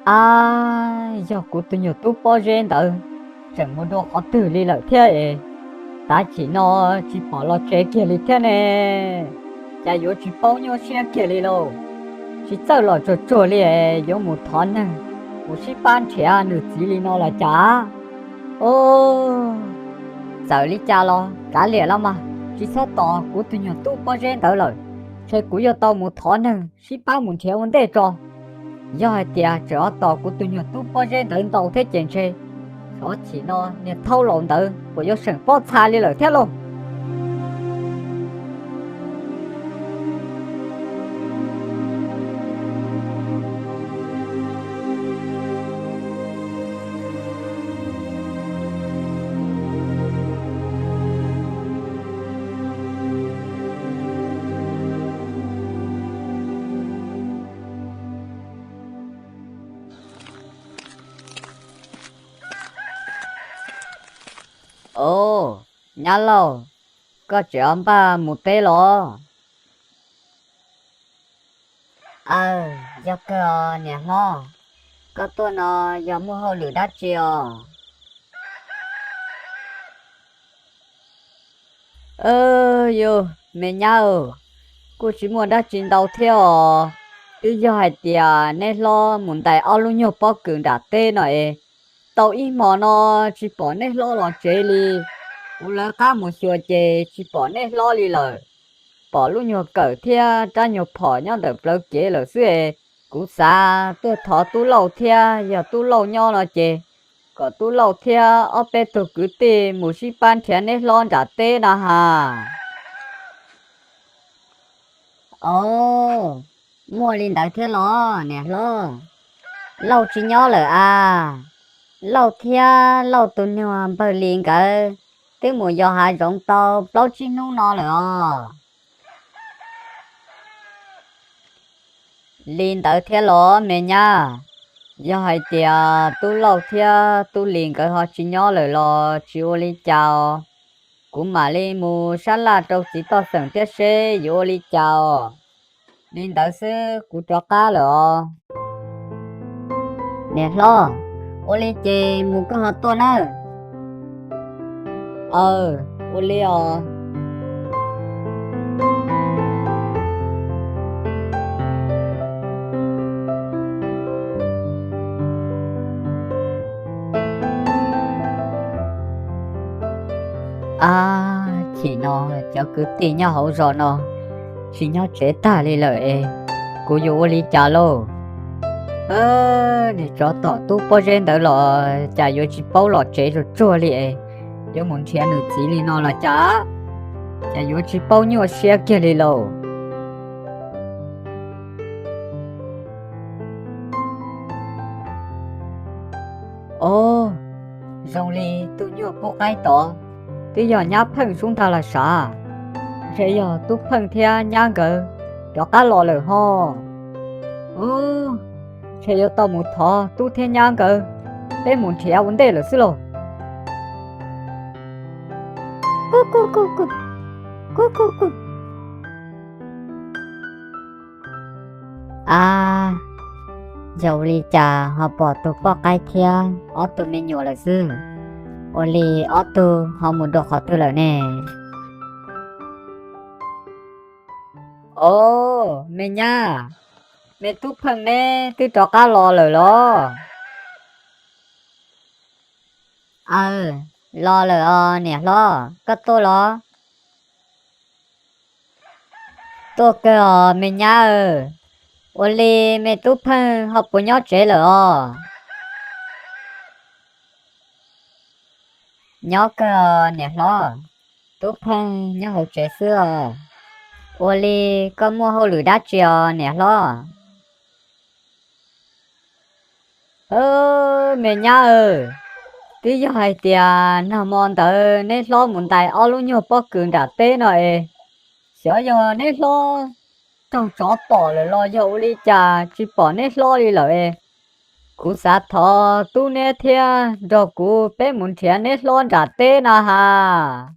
Ab, yog kuv tus nyuag tub pob zeb ntawd tseem mus dua qhov twg li lawm thiab es, tav chim no tsis pom los tsev kiag li thiab ne. Cas yuav tsis paub nyuaj siab kiag li lauj. Tsis txawj los tsuag tsuag li es yuav mus thov neeg mus sib pab nrhiav nws txiv li no los cas. Txawm li cas los kav liam los mas tsis txhob tos kuv tus nyuag tub pob zeb ntawd lawm. Ntshe kuv yuav tau mus thov neeg sib pab mus nrhiav ua ntej tso. Yog hais tias tseem tos kuv tus nyuag tub pob zeb ntawd ntau thiab ces ntshe xyov chim no niag thaub laus ntawd puas yuav seem pob txha li lawm thiab lauj. Os, nyab laus, koj tseem npaj mus teb los? Aw, yog kawg os niam hlob. Koj tuaj no yog muaj hauj lwm dab tsi os? Yus, me nyab, kuj tsis muaj dab tsi ntau thiab os. Twb yog hais tias neb hlob mus ntais ob lub nyuag pob kws nram teb no es, tau ib hmo no tsis pom neb hlob los tsev li. Kuv lawv qab mus xyuas ces tsis pom neb hlob li lawm. Pom lub nyuag kawm thiab rab nyuag phom nyob ntawm plawv kev lawm xwb es, kuv xav tuaj thov tub Lauj thiab, yog tub Lauj nyob no ces kom tub Lauj thiab ob peb tug kwv tij mus sib pab nrhiav neb hlob nram teb no has. Os, muaj li ntawd thiab los niam hlob? Lauj tsis nyob lawm as. Lauj thiab Lauj tus nyuag npawg Lis nkawd twb mus yos hav zoov tau plaub tsib hnub no lawm os. Li ntawd thiab los me nyab? Yog hais tias tub Lauj thiab tub Lis nkawd ho tsis nyob lawm los tsis ua li cas os. Kuv mam li mus sab laj rau txiv toj xeem thiab seb yuav ua li cas os. Li ntawd xwb kuv rov qab lawm os. Niam hlob, ua li ces mus koj ho tuaj nawb. Aw, ua li os. Ab, chim no cov kwv tij nyob hauv zos no tsis nyob tsev tag li lawm es, kuv yuav ua li cas lauj? Niag tsov tom tub pob zeb ntawd los cas yuav tsis paub los tsev tsuag tsuag li es, yuav mus nrhiav nws txiv li no los cas, cas yuav tsis paub nyuaj siab kiag li lauj. Os, zoo li tus nyuag pub qaib tod twb yog nyab Pheej sub ntag los sav. Ntshe yog tub Pheej thiab nyab nkawd rov qab los lawm ho. Ntshe yuav tau mus thov tub thiab nyab nkawd, peb mus nrhiav ua ntej lawm xwb lauj. Ab, yog ua li cas ho pom tus poj qaib thiab ob tug me nyuam lawm xwb? Ua li ob tug ho mus dua qhov twg lawm ne? Os, me nyab, me tub Pheej neb twb rov qab los lawm los? Aw, los lawm os niam hlob, koj tuaj los? Tuaj kawg os me nyab aw, ua li me tub Pheej ho puas nyob tsev lawm os? Nyob kawg os niam hlob, tub Pheej nyob hauv tsev xwb os. Ua li koj muaj hauj lwm dab tsi os niam hlob? Me nyab aw, twb yog hais tias nag hmo ntawd neb hlob mus ntais ob lub nyuag pob kws nram teb no es, xyov yog neb hlob raug tsov tom lawm los yog ua li cas tsis pom neb hlob li lawm es, kuv xav thov tub neb thiab nrog kuv peb mus nrhiav neb hlob nram teb na has.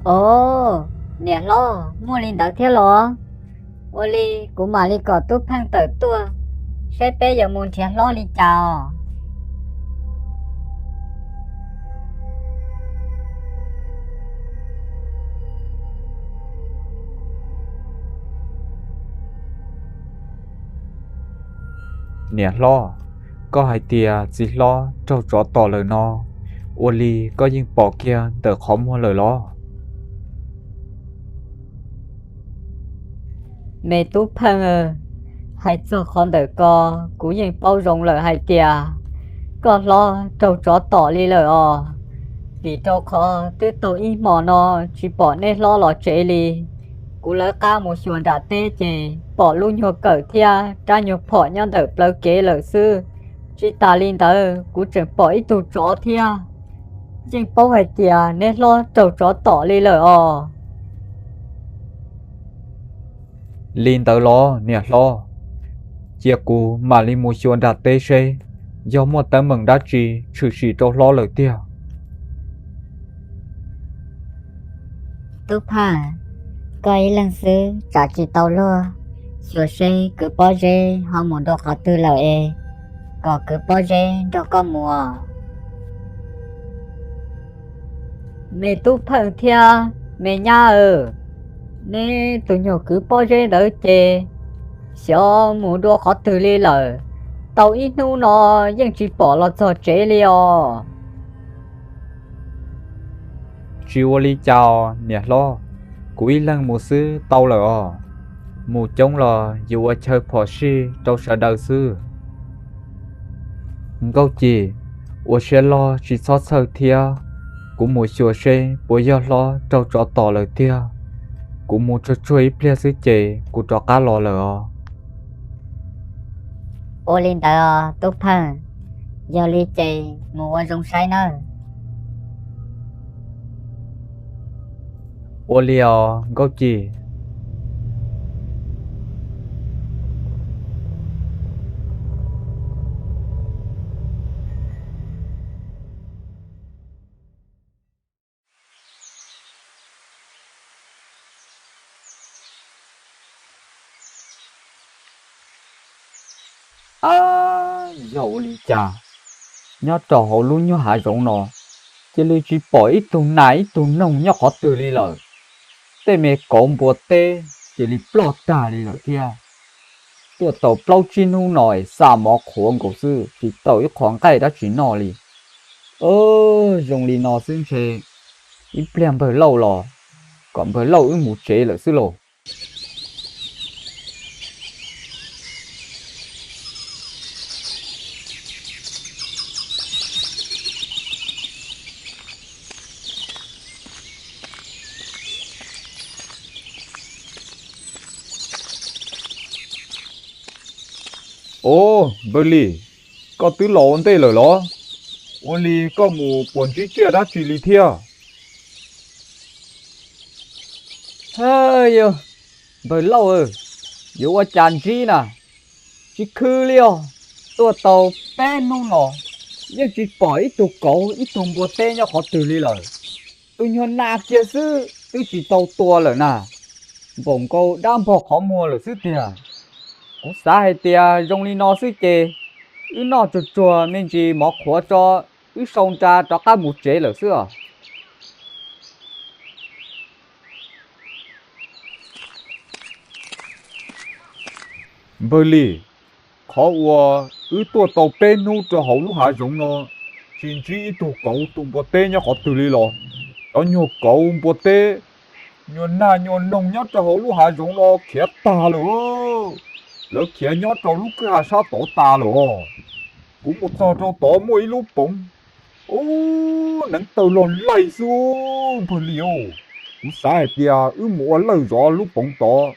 Os, niam hlob, muaj li ntawd thiab los? Ua li kuv mam li kom Tub Pheej tawm tuaj, saib peb yuav mus nrhiav hlob li cas os. Niam hlob, koj hais tias txiv hlob raug tsov tom lawm no, ua li koj yeej pom kiag ntawm qhov muag lawm los? Me Tub Pheej, hais txog qhov ntawm ko, kuv yeej paub zoo lawm hais tias koj hlob raug tsov tom li lawm os, vim rau qhov twb tau ib hmo no tsis pom nej hlob los tsev li. Kuv lawv qab mus xyuas nram teb ces pom lub nyuag kawm thiab rab nyuag phom nyob ntawm plawv kev lawm xwb. Tsis tas li ntawd kuv tseem pom ib tug tsov thiab. Yeej paub hais tias neb hlob raug tsov tom li lawm os. Li ntawd los niam hlob, cia kuv mam li mus xyuas nram teb seb yog muaj teeb meem dab tsi tshwm sim rau hlob lawm tiag. Tub Phaj, koj ib leeg xwb tsam tsis tau luag, xyuas seb kwv Pob Zeb ho mus dua qhov twg lawm es kom kwv Pob Zeb nrog koj mus. Me Tub Phaj thiab me nyab aw, neb tus nyuag kwv Pob Zeb ntawd ces xyov mus dua qhov twg li lawm, tau ib hnub no yeej tsis pom los txog tsev li os. Tsis ua li cas niam hlob, kuv ib leeg mus xwb tau lawm os. Mus coob los yuav ua chaw phom sij rau sawv daws xwb. Nkauj Ci, ua siab loj tsis txhob txhawj thiab, kuv mus xyuas seb puas yog hlob raug tsov tom lawm tiag. Kuv mus tsuag tsuag ib pliag xwb ces kuv rov qab los lawm os. Ua li ntawd os Tub Phaj, yog li ces mus ua zoo saib nawb. Ua li os Nkauj Ci. Ab, yog ua li cas nyob rau hauv lub nyuag hav zoov no cia li tsis pom ib tug nas ib tug noog nyob qhov twg li lawm? Tej me kauv npua teb cia li ploj tag li lawm thiab. Tuaj tau plaub tsib hnub no es xa mov qhuav nkaus xwb tsis tau ib qho nqaij dab tsi noj li. Zoo li no xwb ntshe ib pliag npawg Lauj los kom npawg Lauj wb mus tsev lawm xwb lauj. Os, npawg Lis, koj twb los ua ntej lawm los? Ua li koj mus puas ntsib tsiaj dab tsi li thiab? Haj yog, npawg Lauj, yuav ua cas ntsib na, tsis khw li os. Tuaj tau peb hnub no yeej tsis pom ib tug kauv ib tug npua teb nyob qhov twg li lawm. Tus nyuag nas kiag xwb twb tsis tau tua lawm na, npaum nkaus dab npog qhov muag lawm xwb tiag. Kuv xav hais tias zoo li no xwb ces wb noj tsuag tsuag me ntsis mov qhuav tso, wb sau nra rov qab mus tsev lawm xwb os. Npawg Lis, qhov uas wb tuaj tau peb hnub rau hauv lub hav zoov no tsis ntsib ib tug kauv tus npua teb nyob qhov twg li los, cov nyuag kauv npua teb, nyuag nag nyuag noog nyob rau hauv lub hav zoov no khiav tag lawm. Lawv khiav nyob rau lub kwj ha sab tod tas lawm os. Kuv mus txog rau tod muaj ib lub poov, ub, neev taw log laig xwb npawg Lis. Kuv xav hais tias wb mus ua lawj zov lub poov tod,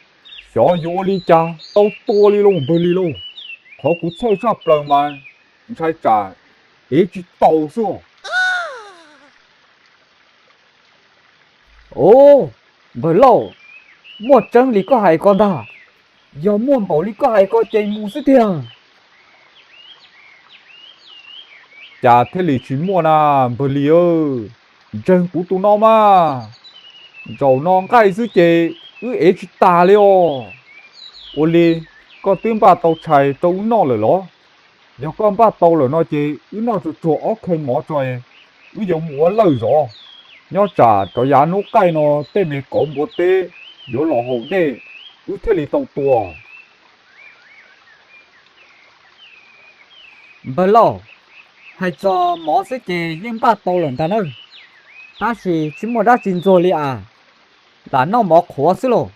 xyov yuav ua li cas tau tua li lauj npawg Lis lauj. Qhov kuv txhawj tshaj plaws mas ntshai tsam ev tsis tau xwb. Ub, npawg Lauj, muaj tseeb li koj hais ko ntag. Yog muaj npaum li koj hais ko ces mus xwb tiag. Cas thiaj li tsis muaj na npawg Lis? Ntseeg kuv tus no mas, zaum no nqaij xwb ces wb ev tsis tas li os. Ua li, koj twb npaj tau tshais rau wb noj lawm los? Yog koj npaj tau lawm no ces wb noj tsuag tsuag ob khawv mov tso, wb yuav mus ua lawj zov. Nyob tsam rov yav hnub qaij no tej me kauv npua teb yuav los haus dej, wb thiaj li tau tua. Npawg Lauj, hais txog mov xwb ces yeej npaj tau lawm ntag nawb, tab sis tsis muaj dab tsi ntxuag li as, lam noj mov qhuav xwb lauj.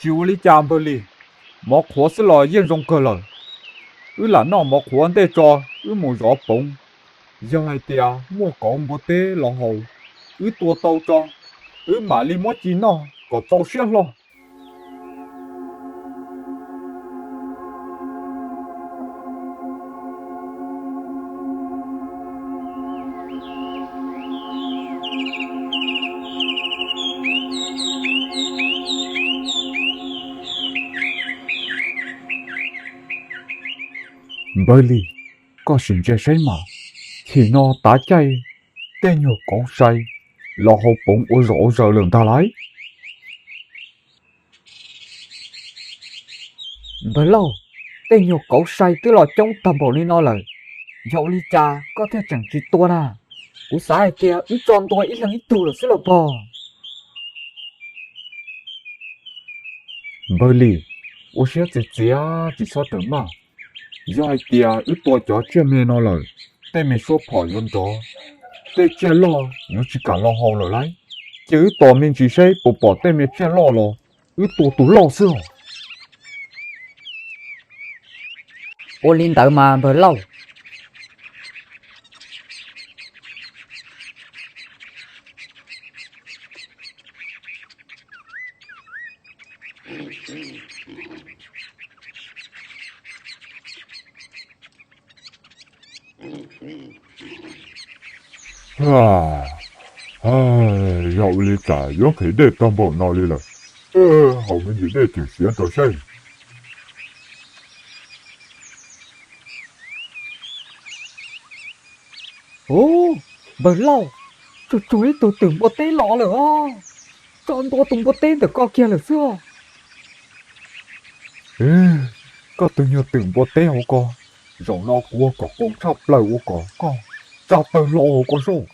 Tsis ua li cas npawg Lis, mov qhuav xwb los yeej zoo kawg lawm. Wb lam noj mov qhuav ntej tso, wb mus zov poov. Yog hais tias muaj kauv npua teb los haus, wb tua tau tso, wb mam li muab ci noj kom txaus siab hlo. Npawg Lis, koj sim ntsia saib mas, chim no tav caij tej nyuag kauv sai los haus poov ua zom ua zaws lawm ntag lauj. Npawg Lauj, tej nyuag kauv sai twb los coob tag npaum li no lawm, yog ua li cas koj thiaj tseem tsis tua na? Kuv xav hais tias wb tso ntua ib leeg ib tug lawm xwb los pog. Npawg Lis, ua siab txias txias tsis txhob rawm maj. Yog hais tias wb tua cov tsiaj me no lawm, tej me suab phom yuav nrov, tej tsiaj loj yuav tsis kam los haus lawm lauj. Ces wb tos me ntsis seb puas pom tej me tsiaj loj los wb tua tus loj xwb os. Ua li ntawd mas npawg Lauj. Yog ua li cas yuav nqhis dej tag npaum no li lawm? Haus me ntsis dej tseem siav rau seb. Ub, npawg Lauj, tsuag tsuag ib tug twm npua teb los lawm os. Tso ntua tus npua teb ntawm ko kiag lawm xwb os. Koj tus nyuag twm npua teb hauv ko, zaum no kuv ua kom qoo tshaj plaws ua kom koj tsa tawg hlo hauv ko soj.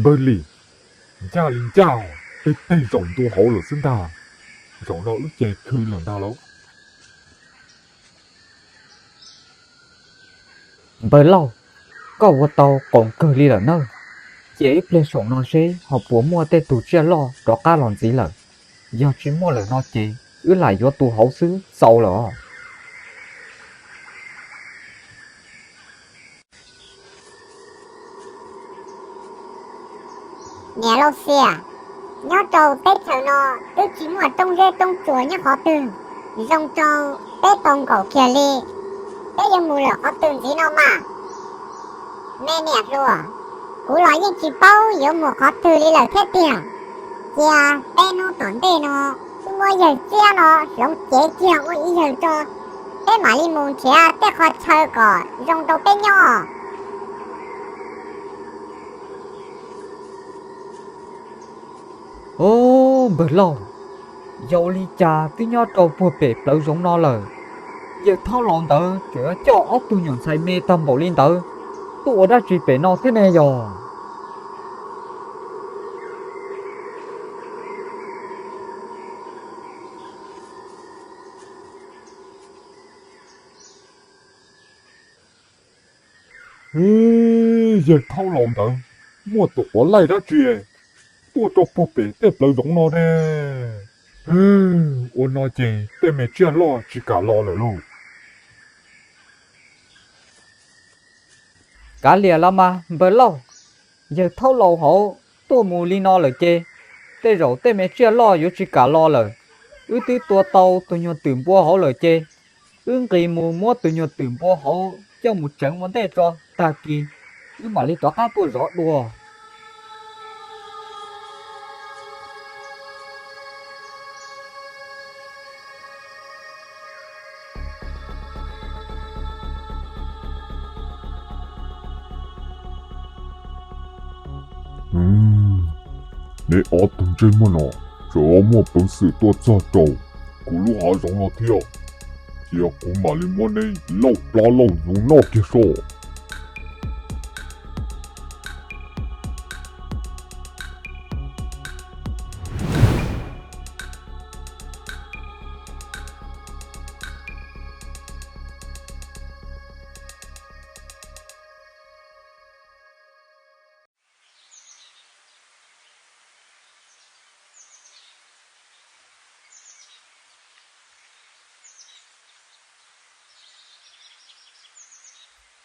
Npawg Lis, ncaj li ncaj, tej teg zaum ntua hauv lawm xwb ntag. Zaum no wb ces khw lawm ntag lauj. Npawg Lauj, koj ua tau qoom kawg li lawm nawb. Cia ib pliag saum no seb ho puas muaj tej tug tsiaj loj rov qab los ntxiv lawm. Yog tsis muaj lawm no ces wb lam yuav tus hauv xwb txaus lawm os. Niam Lauj Xias, nyob rau teb chaws no twb tsis muaj roob zeb roob tsuas nyob qhov twg zoo rau peb tau nkaum kiag li. Peb yuav mus lawm qhov twg ntxiv no mas? Me niam hluas, kuv los yeej tsis paub yuav mus qhov twg li lawm thiab tiag. Cia peb hnub tom ntej no wb muab yawg Txiab no hloov cev kiag ua ib yawg tso, peb mam li mus nrhiav tej qhov chaw kom zoo rau peb nyob. Ub, npawg Lauj, yog ua li cas twb nyob rau puag pem plawv zoov no lawm, yawg thaub laus ntawd tseem yuav coj ob tug nyuam ntxhais me tag npaum li ntawd tuaj ua dab tsi pem no thiab ne yog? Yawg thaub laus ntawd muaj tus quav laij dab tsi tuaj rau puag pem tej plawv zoov no ne? Ua no ces tej me tsiaj loj tsis kam los lawm lauj. Kav liam los mas npawg Lauj, yawg Thaub Laus hauv tuaj mus li no lawm ces tej zaum tej me tsiaj loj yuav tsis kam los lawm. Wb twb tua tau tus nyuag twm npua hauv lawm ces wb nqis mus muab tus nyuag twm npua hauv coj mus tseev ua ntej tso, tag kis wb mam li rov qab tuaj zov dua. Neb ob tug ntsej muag no tseem muaj peev xwm tuaj txog rau kuv lub hav zoov no thiab, cia kuv mam li muab neb lauj plab lauj nyoog noj kiag soj.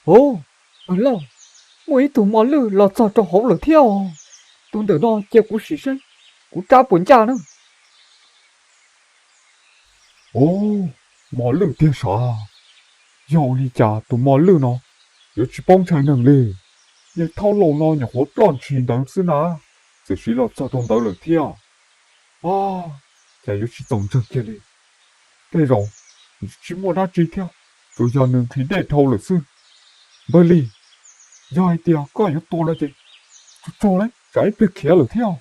Ub, npawg Lauj, muaj ib tug mos lwj los txog rau hauv lawm thiab os. Tus ntawm no cia kuv sim seb kuv rab puas ncaj na. Ub, mos lwj tiag sav. Yog ua li cas tus mos lwj no yuav tsis paub ntshai neeg li? Yawg Thaub Laus no nyuam qhuav ploj ntshis ntawd xwb na, txawm siv los txog rau ntawd lawm thiab. Ov, cas yuav tsis txaus ntseeg kiag li. Tej zaum tsis muaj dab tsi thiab, tsuas yog nws nqhis dej dhau lawm xwb. Npawg Lis, yog hais tias koj yuav tua no ces tsuag tsuag lauj, tsam ib pliag khiav lawm thiab.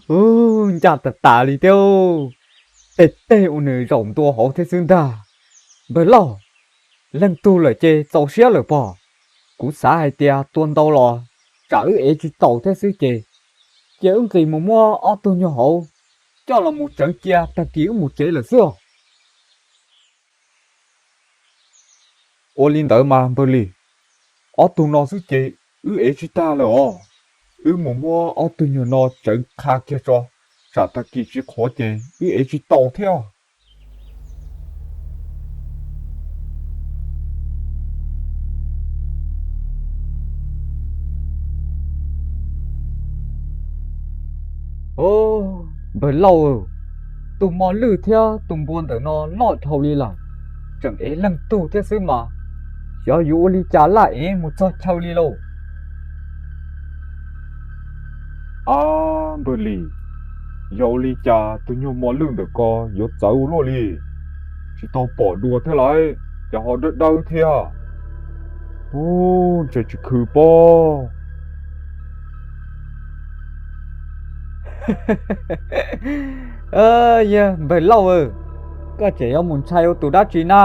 Ub, ncaj tas tas li thiab. Tej teg ua nws zaum ntua hauv thiab xwb ntag. Npawg Lauj, leej twg lawm ces txaus siab lawm pob. Kuv xav hais tias tua ntau los tsam wb ev tsis taus thiab xwb ces cia wb nqis mus muab ob tug nyuag hauv coj los mus tseev cia tag kis wb mus tsev lawm xwb os. Ua li ntawd mas npawg Lis, ob tug no xwb ces wb ev tsis tag lawm os. Wb mus muab ob tug nyuag no tseev qha kiag tso, tsam tag kis tsis qhuav ces wb ev tsis tau thiab. Ov, npawg Lauj, tus mos lwj thiab tus npua ntawm no loj dhau li lawm, tseem ev leej tug thiab xwb mas, xyov yuav ua li cas laj ev mus txog chaw li lauj. Ab npawg Lis, yog ua li cas tus nyuag mos lwj ntawm ko yuav txawv ua luaj li? Tsis tau pom dua thiab lauj, cas ho dawb dawb thiab. Ub, ntshe tsis khw pob. Yog npawg Lauj, koj tseem yuav mus ntshai ua tus dab tsi na?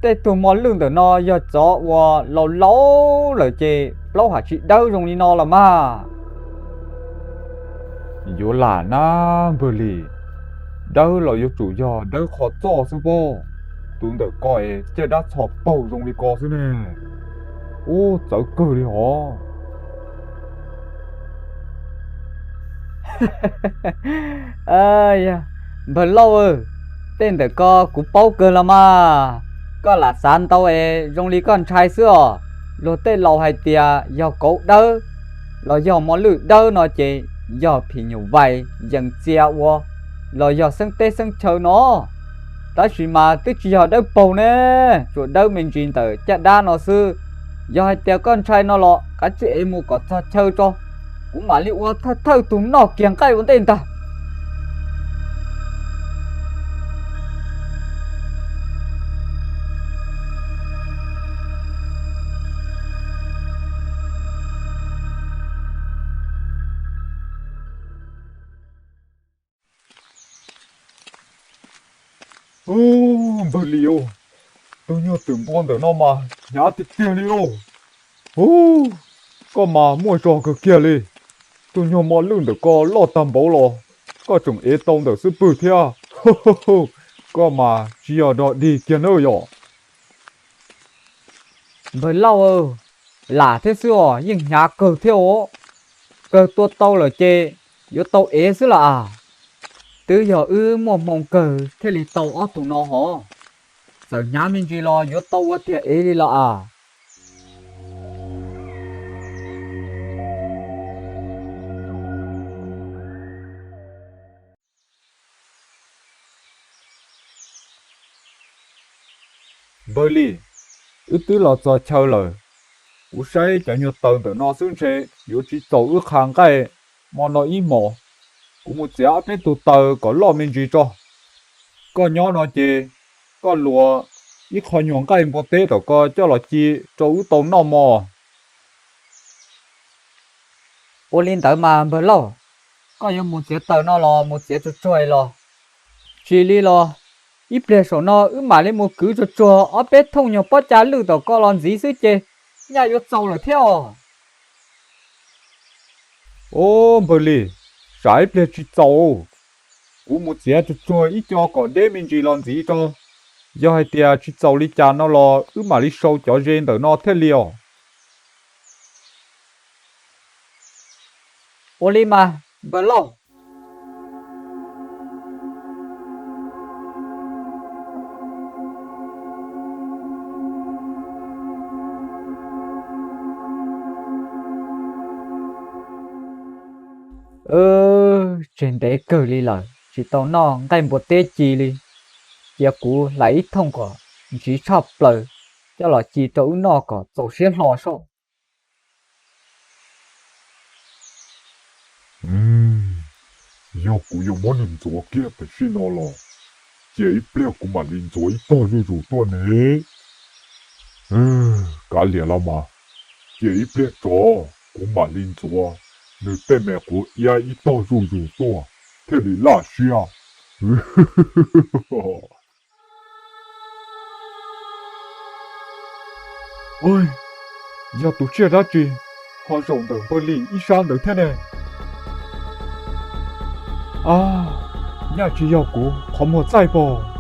Tej tug mos lwj ntawm no yog tsov uas laus laus lawm ces plaub hais tsis dawb zoo li no los mas. Yuav lam na npawg Lis, dawb los yuav tsum yog dawb qhov txoj xwb pob. Tus ntawm ko es caj dab txhos paug zoo li ko xwb ne. Ub, txawv kawg li hov. Npawg Lauj, tej ntawm ko kuv paub kawg los mas. Koj lam xav ntau es zoo li koj ntshai xwb os. Luag tej laus hais tias yog kauv dawb los yog mos lwj dawb no ces yog phim nyuj vais yees txia ua los yog xeeb teb xeeb chaw no. Tab sis mas twb tsis yog dawb paug ne, tsuas dawb me ntsis ntawm caj dab no xwb. Yog hais tias koj ntshai no los kav tsij ev mus kom txog chaw tso, kuv mam li ua thawj thawj tus noj kiag nqaij ua ntej ntag. Ub, npawg Lis, tus nyuag twm npua ntawm no mas hnyav tiag tiag li lauj. Ub, koj mas muaj zog kawg kiag li. Tus nyuag mos lwj ntawm ko loj tag npaum los koj tseem ev tau ntawm xub pwg thiab. Koj mas tsis yog dog dig kiag nawb yom. Npawg Lauj, lam thiab xwb os, yeej hnyav kawg thiab os. Kawg tua tau lawm ces yuav tau ev xwb los as. Twb yog wb muaj hmoo kawg thiaj li tau ob tug no hov. Txawm hnyav me ntsis los yuav tau ua tiag ev li los as. Npawg Lis, wb twb los txog chaw lawm. Kuv saib cov nyuag taws ntawm no xwb ntshe yuav tsis txaus wb qha nqaij hmo no ib hmos. Kuv mus txiav ob peb tug taws kom loj me ntsis tso. Koj nyob no ces koj luas ib qho nyuag nqaij npua teb tom ko coj los ci rau wb tau noj mog. Ua li ntawd mas npawg Lauj, koj yuav mus txiav taws no los mus txiav tsuag tsuag los? Tsis li los, ib pliag saum no wb mam li mus kwv tsuag tsuag ob peb thooj nyuag pob ca lwj tom ko los ntxiv xwb ces nyaj yuav txaus lawm thiab os. Os npawg Lis, tsam ib pliag tsis txaus. Kuv mus txiav tsuag tsuag ib co kom deb me ntsis los ntxiv tso. Yog hais tias tsis txaus li cas no los wb mam li sau cov ze ntawm no thiaj li os. Ua li mas npawg Lauj. Tseg ntev kawg li lawm tsis tau noj nqaij npua teb ci li. Cia kuv hlais ib thooj kom ntsiv tshaj plaws coj los ci rau wb noj kom txaus siab hlo soj. Yog kuv yuav muab nws ntxuav kiag tam sim no los, cia ib pliag kuv mam li ntxuav ib tog zuj zus tuaj ne. Kav liam los mas, cia ib pliag tso, kuv mam li ntxuav nws tej me quav iab ib tog zuj zus tuaj thiaj li laj siab. Yog tus tsiaj dab tsi ho zaum ntawm npawg Lis ib sab ntawd thiab ne? Nyaj tsis yog kuv qhov muag txaij pog.